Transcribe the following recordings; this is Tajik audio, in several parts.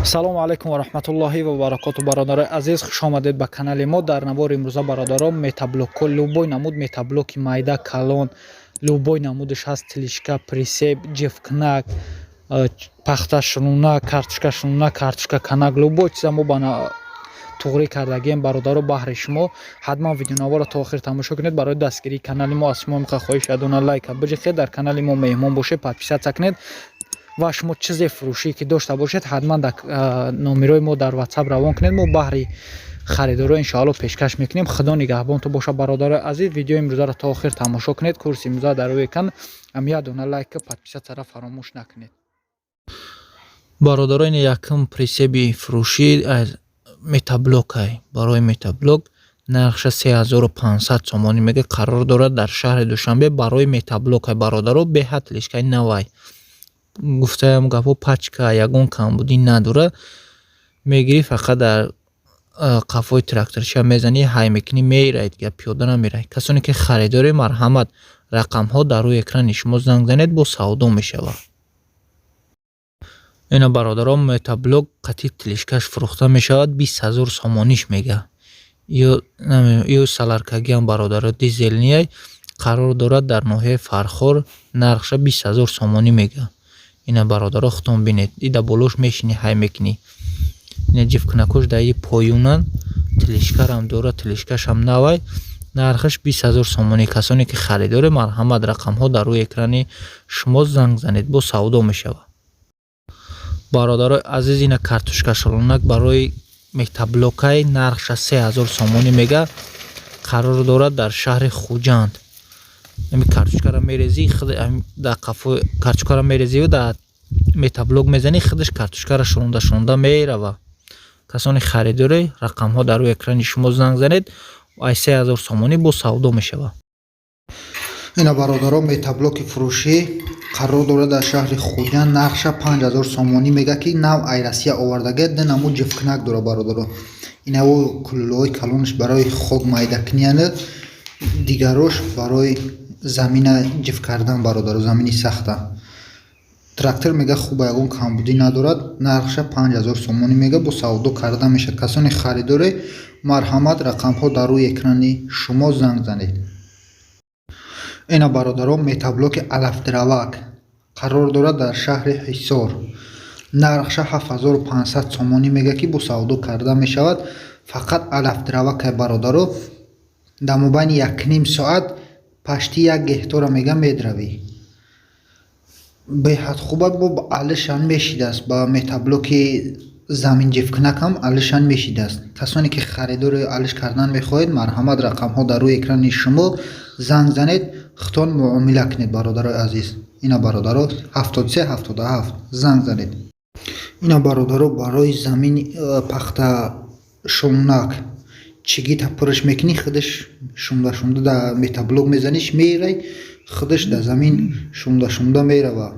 Салому алайкум ва раҳматуллоҳи ва баракоту, бародарои азиз, хуш омадед ба канали мо. Дар навори имрӯза, бародарон, мотоблокҳо, любой намуд мотоблоки майда, калон, любой намудаш ҳаст: тележка, прицеп, ҷифкнак, пахташунак, картошкашунак, картошкаканак, любой чиза мо ба туғрӣ кардагием, бародаро, баҳри шумо. Ҳатман видеонаворро то охир тамошо кунед. Барои дастгирии канали мо аз шумо мехоҳ хоҳиш ядона лайка биҷиқед, дар канали мо меҳмон бошед, подписаться кунед ва шумо чизе фурӯшӣ ки дошта бошед, ҳатман дар номерои мо дар WhatsApp равон кунед, мо баҳри харидоро иншоалло пешкаш мекунем. Худо нигаҳбонтон бошад, бародарои азиз. Видеои имрӯзаро то охир тамошо кунед. Курси имрӯза дар рӯи экран ам, як дона лайка, подписаться ра фаромӯш накунед. Бародаро, ин якум прицеби фурӯшӣ аз мотоблокай. Барои мотоблок нархша 3500 сомонӣ мега, қарор дорад дар шаҳри Душанбе. Барои мотоблокай, бародаро, беҳад тележкаи навай. Гуфтаям гапҳо, пачка, ягон камбудӣ надорад. Мегирӣ, фақат дар қафои тракторча мезанӣ, ҳай мекунӣ, мерай, дига пиёда намерай. Касоне ки харидоред, марҳамат, рақамҳо дар рӯи экрани шумо, занг занед, бо савдо мешавад. Ина, бародарон, мотоблок қатъи тележкаш фурӯхта мешавад, 20 000 сомониш мега. Ё соляркагиам, бародаро, дизельный, қарор дорад дар ноҳияи Фархор, нархша 20 000 сомонӣ мега. Ина, бародаро, худтон бинед, ида болош мешинӣ, ҳай мекунӣ. Ина ҷифкунакош дар и поёнанд, тележкарам дорад, тележкашам навай, нархаш 20 000 сомонӣ. Касоне ки харидоред, марҳамат, рақамҳо дар рӯи экрани шумо, занг занед, бо савдо мешавад. Бародарои азиз, ина картошкашолонак барои мотоблокай, нархша 3000 сомонӣ мега, қарор дорад дар шаҳри Хуҷанд. Ами картошкаро мерезӣ, дар қафои картошкаро мерезию дар мотоблок мезанӣ, худаш картошкаро шонда шонда мерава. Касоне харидоре, рақамҳо дар рӯи экрани шумо, занг занед, ай 3000 сомонӣ бо савдо мешавад. Ина, бародарон, мотоблоки фурӯшӣ, қарор дорад дар шаҳри Хуҷанд, нархша 5000 сомонӣ мега, ки нав ай Россия овардага. Ду намуд ҷифкунак дорад, бародарон. Инаво куллоҳои калонаш барои хок майдакунияну дигарош барои замина ҷиф кардан, бародаро, замини сахта. Трактор мега хуба, ягон камбудӣ надорад, нархша 5000 сомонӣ мега, бо савдо карда мешавад. Касоне харидоре, марҳамат, рақамҳо дар рӯи экрани шумо, занг занед. Ина, бародарон, мотоблоки алафдиравак, қарор дорад дар шаҳри Ҳисор, нархша 7500 сомонӣ мега, ки бо савдо карда мешавад. Фақат алафдиравакай, бародаро, дар мобайни якним соат пашти 1 гектора мега медравӣ. Беҳад хуба, бо алишан мешидааст, ба мотоблоки заминҷифкунакам алишан мешидааст. Касоне ки харидори алиш кардан мехоҳед, марҳамат, рақамҳо дар рӯи экрани шумо, занг занед, худтон муомила кунед, бародарои азиз. Ина, бародаро, 73 77, занг занед. Ина, бародаро, барои замини пахта шумнак, чигита пурш мекунӣ, худаш шумда шумда дар мотоблок мезаниш, мерай, худаш дар замин шумда шумда мерава.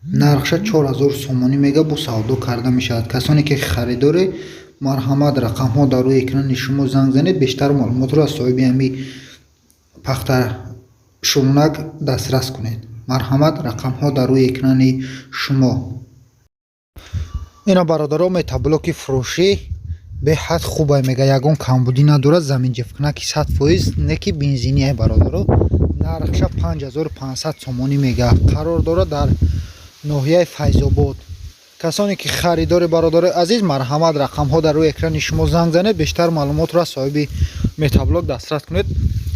Нархша 4000 сомонӣ мега, бо савдо карда мешавад. Касоне ки харидоре, марҳамат, рақамҳо дар рӯи экрани шумо, занг занед, бештар маълумотро аз соҳиби ҳами пахта шумнак дастрас кунед. Марҳамат, рақамҳо дар рӯи экрани шумо. Ина, бародаро, мотоблоки фурӯшӣ, беҳад хубай мега, ягон камбудӣ надорад, заминҷифкунаки 100%, не ки бензиния, бародаро, нархша 5500 сомонӣ мега, қарор дорад дар ноҳияи Файзобод. Касоне ки харидори, бародарои азиз, марҳамат, рақамҳо дар рӯи экрани шумо, занг занед, бештар маълумотро аз соҳиби мотоблок дастрас кунед.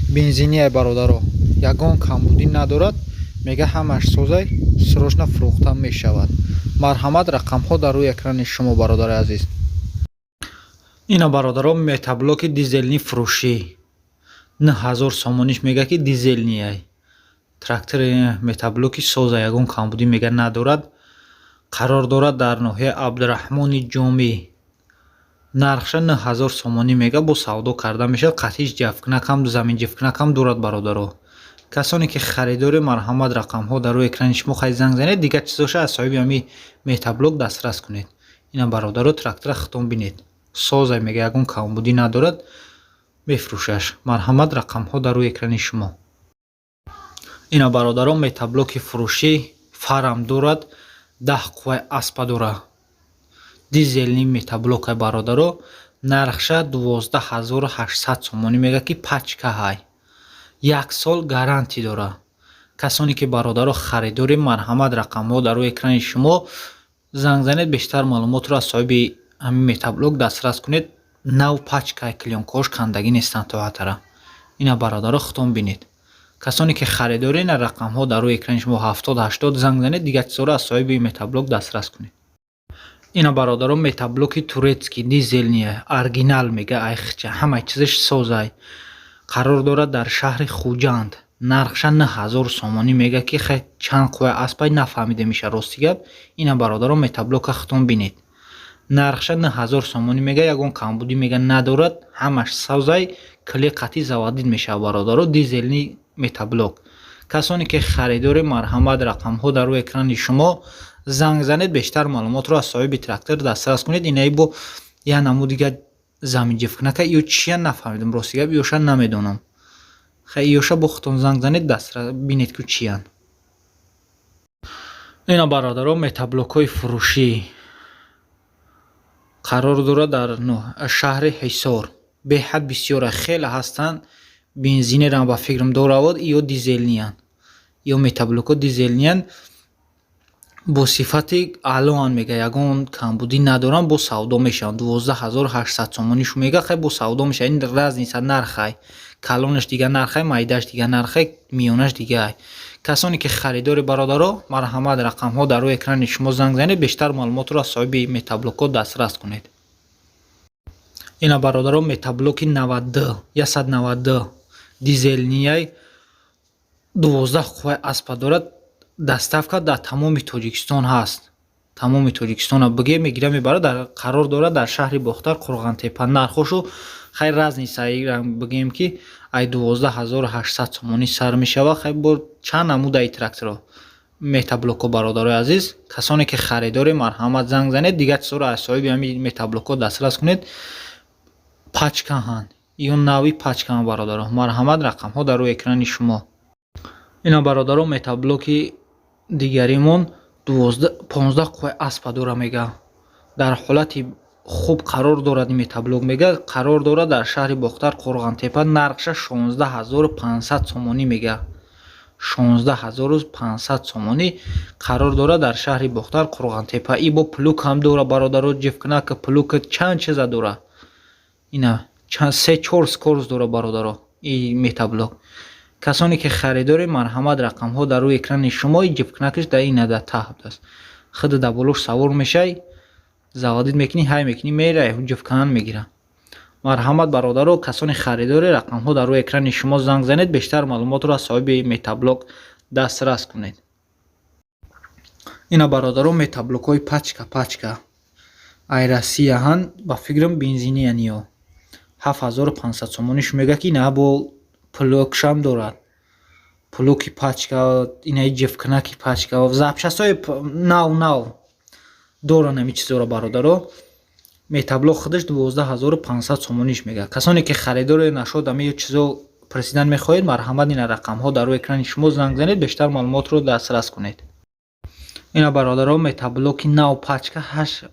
Бензиния, бародаро, ягон камбудӣ надорад мега, ҳамаш созай, срочно фурӯхта мешавад. Марҳамат, рақамҳо дар рӯи экрани шумо, бародари азиз. Ина, бародаро, мотоблоки дизельный фурӯшӣ, 9000 сомониш мега, ки дизельный трактори мотоблоки соза, ягон камбудӣ мега надорад, қарор дорад дар ноҳияи Абдураҳмони Ҷомӣ, нархша 9000 сомонӣ мега, бо савдо карда мешавад. Қатъиш ҷафкунакам, заминҷифкунакам дорад, бародаро. Касоне ки харидори, марҳамат, рақамҳо дар рӯи экрани шумо, хай занг занед, дигар чизоша аз соҳиби ҳами мотоблок дастрас кунед. Ина, бародаро, трактора худтон бинед, созай мега, ягон камбудӣ надорад, мефурӯшаш. Марҳамат, рақамҳо дар рӯи экрани шумо. Ина, бародарон, мотоблоки фурӯшӣ, фарам дорад, 10 қувваи аспа дора. Дизельный мотоблок ай, бародаро. Нархша 12 800 сомонӣ мега, ки пачка ҳай, як сол гарантӣ дора. Касоне ки, бародаро, харидорӣ, марҳамат, рақамҳо дар рӯи экрани шумо, занг занед, бештар маълумотро аз соҳиби ҳамин мотоблок дастрас кунед. Нав, пачкаи, клеёнкаҳош кандагӣ нестанд тоатара. Ина, бародаро, худтон бинед. Касоне ки харидорӣ, ина рақамҳо дар рӯи экрани шумо, 70 80 занг занед, дигар чизҳоро аз соҳиби мотоблок дастрас кунед. Ина, бародаро, мотоблоки турецкий, дизельный, оригинал мега, айхча ҳамаи чизаш созай. Қарор дорад дар шаҳри Хуҷанд. Нархша 9000 сомонӣ мега, ки хай чанд қувваи аспай, нафаҳмида меша, рости гап. Ина, бародаро, мотоблока худтон бинед. Нархша 9000 сомонӣ мега, ягон камбудӣ мега надорад, ҳамаш созай, кили қатъи заводить мешавад, бародаро. Дизельный мотоблок. Касоне ки харидорӣ, марҳамат, рақамҳо дар рӯи экрани шумо, занг занед, бештар маълумотро аз соҳиби трактор дастрас кунед. Инаи бо як намуд дига заминҷифкунака, ё чия, нафаҳмидам, рости гап, ёша намедонам. Хай, ёша бо худтон занг занед, дастрас бинед, ки чиян. Ина, бародаро, мотоблокҳои фурӯшӣ қарор дорад дар шаҳри Ҳисор. Беҳад бисёра, хеле ҳастанд. Бензинерам ба фикрам доравод, ё дизельный янд, ё мотоблокҳо дизельный янд, бо сифати аълоан мега, ягон камбудӣ надоранд, бо савдо мешаванд. 12 800 сомонишу мега, хай, бо савдо мешавад. Ин разница нархай: калонаш дига нархай, майдааш дига нархай, миёнаш дигай. Касоне ки харидори, бародаро, марҳамат, рақамҳо дар рӯи экрани шумо, занг занед, бештар маълумотро аз соҳиби мотоблокҳо дастрас кунед. Ина, бародаро, мотоблоки 92, 192, дизельный яй, 12 қувваи аспа дорад. Доставка дар тамоми Тоҷикистон ҳаст, тамоми Тоҷикистона бигем, мегира, мебарад. Қарор дорад дар шаҳри Бохтар, Қурғантепа. Нархошу хай разница, бигем, ки ай 12 800 сомонӣ сар мешавад. Хай, бо чанд намудаи тракторо, мотоблокҳо. Бародарои азиз, касоне ки харидорӣ, марҳамат, занг занед, дигар чизҳоро аз соҳиби ҳамин мотоблокҳо дастрас кунед. Пачкаҳанд ё нави пачкаҳанд, бародаро. Марҳамат, рақамҳо дар рӯи экрани шумо. Ина, бародаро, мотоблоки дигаримон 15 қувваи аспа дора мега, дар ҳолати хуб қарор дорад ин мотоблок мега. Қарор дорад дар шаҳри Бохтар, Қурғантепа. Нархша 16 500 сомонӣ мега, 16 500 сомонӣ. Қарор дорад дар шаҳри Бохтар, Қурғантепа. И бо плуг ҳам дора, бародаро, ҷифкнака, плуг, чанд чиза дора. Ина се чор скорость дора, бародаро, и мотоблок. Касоне ки харидорӣ, марҳамат, рақамҳо дар рӯи экрани шумо. И ҷифкнакаш дар ина дар таҳ аст, худ дар болош савор мешай, заводить мекунӣ, ҳай мекунӣ, мерай, ҷифканан мегира. Марҳамат, бародаро, касони харидорӣ, рақамҳо дар рӯи экрани шумо, занг занед, бештар маълумотро аз соҳиби мотоблок дастрас кунед. Ина, бародаро, мотоблокҳои пачка пачка ай Россияҳанд, ба фикрам, бензиниян. Ё 7500 сомониш мега, ки ина бо плугшам дорад, плуги пачка, инаи ҷифкнаки пачка, запчастҳои нав нав доранд ҳами чизҳоро, бародаро. Мотоблок худаш 12 500 сомониш мега. Касоне ки харидори нашод, ҳами чизо пресидан мехоҳед, марҳамат, ина рақамҳо дар рӯи экрани шумо, занг занед, бештар маълумотро дастрас кунед. Ина, бародаро, мотоблоки нав, пачка, ҳашт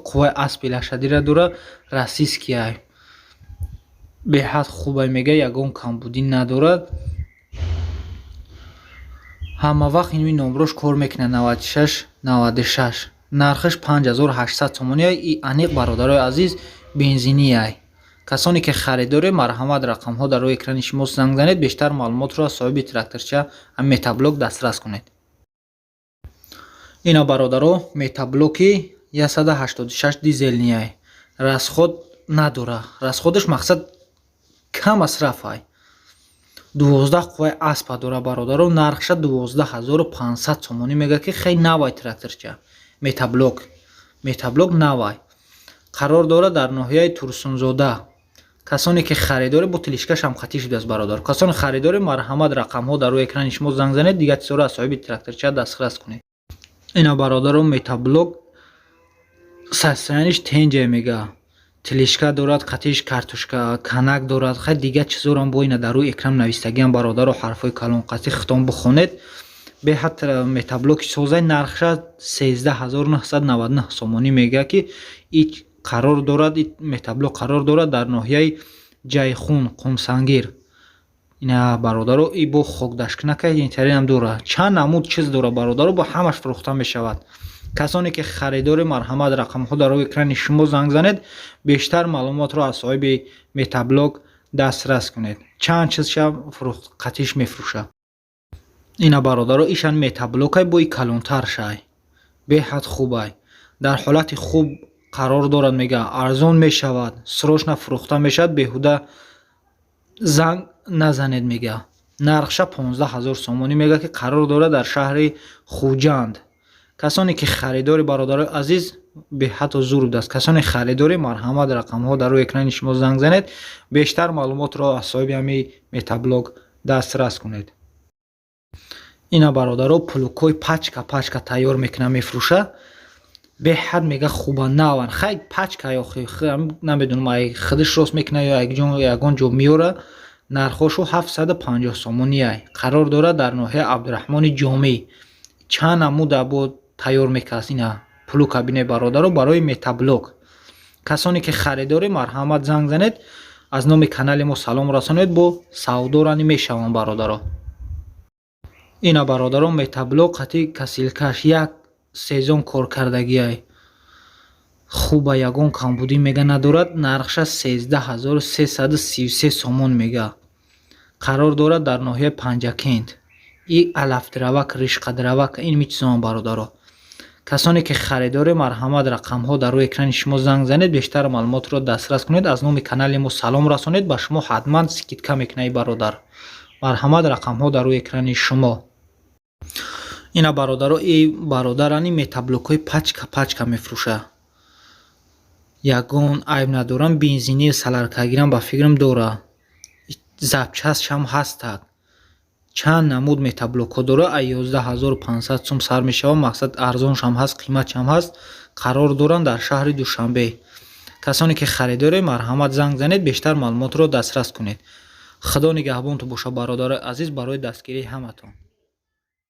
қувваи аспи лошадь ира дора, российский ай, беҳад хубай мега, ягон камбудӣ надорад. Ҳама вақт ин номрош кор мекунад, 96 96. Нархаш 5800 сомонӣ. И аниқ, бародарои азиз, бензинияй. Касоне ки харидоред, марҳамат, рақамҳо дар рӯи экрани шумо, занг занед, бештар маълумотро аз соҳиби тракторча, мотоблок дастрас кунед. Ина, бародаро, мотоблоки 186, дизельный яй, расход надора, расходаш мақсад кам масрафай, 12 қувваи аспа дора, бародаро. Нархша 12 500 сомонӣ мега, ки хеле навай тракторча, мотоблок навай. Қарор дорад дар ноҳияи Турсунзода. Касоне ки харидорӣ, бо тележкашам қатӣ шудааст, бародар. Касоне харидорӣ, марҳамат, рақамҳо дар рӯи экрани шумо, занг занед, дигар чизҳоро аз соҳиби тракторча дастрас кунед. Ина, бародаро, мотоблок состояние ш тенҷа мега, тележка дорад, қатиш картошка канак дорад, хай, дигар чизҳоро бо ина дар рӯи экран навистагиам, бародаро, ҳарфҳои калон қатӣ, хитон бихонед. Беҳад мотоблоки созай, нархша 13 999 сомонӣ мега, ки и қарор дорад, и мотоблок қарор дорад дар ноҳияи Ҷайхун, Қумсангир. Ина, бародаро, и бо хокдашкнака интаринам дора, чанд намуд чиз дора, бародаро, бо ҳамаш фурӯхта мешавад. Касоне ки харидори, марҳамат, рақамҳо дар рӯи экрани шумо, занг занед, бештар маълумотро аз соҳиби мотоблок дастрас кунед. Чанд чизша қатиш мефурӯшад. Ина, бародаро, ишан мотоблокай, бои калонтар шай, беҳад хубай, дар ҳолати хуб қарор дорад. Мега, арзон мешавад, срочно фурӯхта мешавад, беҳуда занг назанед, мега. Нархша 15 000 сомонӣ мега, ки қарор дорад дар шаҳри Хуҷанд. Касоне ки харидори, бародарои азиз, беҳатто зур будааст. Касоне харидори, марҳамат, рақамҳо дар рӯи экрани шумо, занг занед, бештар маълумотро аз соҳиби ҳамин мотоблок дастрас кунед. Ина, бародаро, плугҳои пачка пачка тайёр мекунад, мефурӯшад. Беҳад, мега, хуба, наван. Хай, пачка охи, намедонам, ай худаш рост мекунад ё ягон ҷо меёра. Нархҳошу 750 сомонӣ. Қарор дорад дар ноҳияи Абдураҳмони Ҷомӣ. Чанд намуда бо тайёр мекард. Ина плуг кабинаи, бародаро, барои мотоблок. Касоне ки харидорӣ, марҳамат, занг занед, аз номи канали мо салом расонед, бо савдорани мешаванд, бародаро. Ина, бародаро, мотоблок қати косилкаш, як сезон коркардагиай, хуба, ягон камбудӣ, мега, надорад. Нархша 13 333 сомон мега. Қарор дорад дар ноҳияи Панҷакент. И алафдравак, ришқадравак, ин мичизонам, бародаро. Касоне ки харидорӣ, марҳамат, рақамҳо дар рӯи экрани шумо, занг занед, бештар маълумотро дастрас кунед, аз номи канали мо салом расонед, ба шумо ҳатман скидка мекунад и бародар. Марҳамат, рақамҳо дар рӯи экрани шумо. Ина, бародаро, и бародарани мотоблокҳои пачка пачка мефурӯшад, ягон айб надорам, бензини, соляркагирам, ба фикрам, дора, запчастшам ҳастад. Чанд намуд мотоблокҳо дора, аз 11 500 сум сар мешавад. Мақсад, арзоншам ҳаст, қиматшам ҳаст. Қарор доранд дар шаҳри Душанбе. Касоне ки харидоред, марҳамат, занг занед, бештар маълумотро дастрас кунед. Худо нигаҳбонтон бошад, бародарои азиз, барои дастгирии ҳаматон.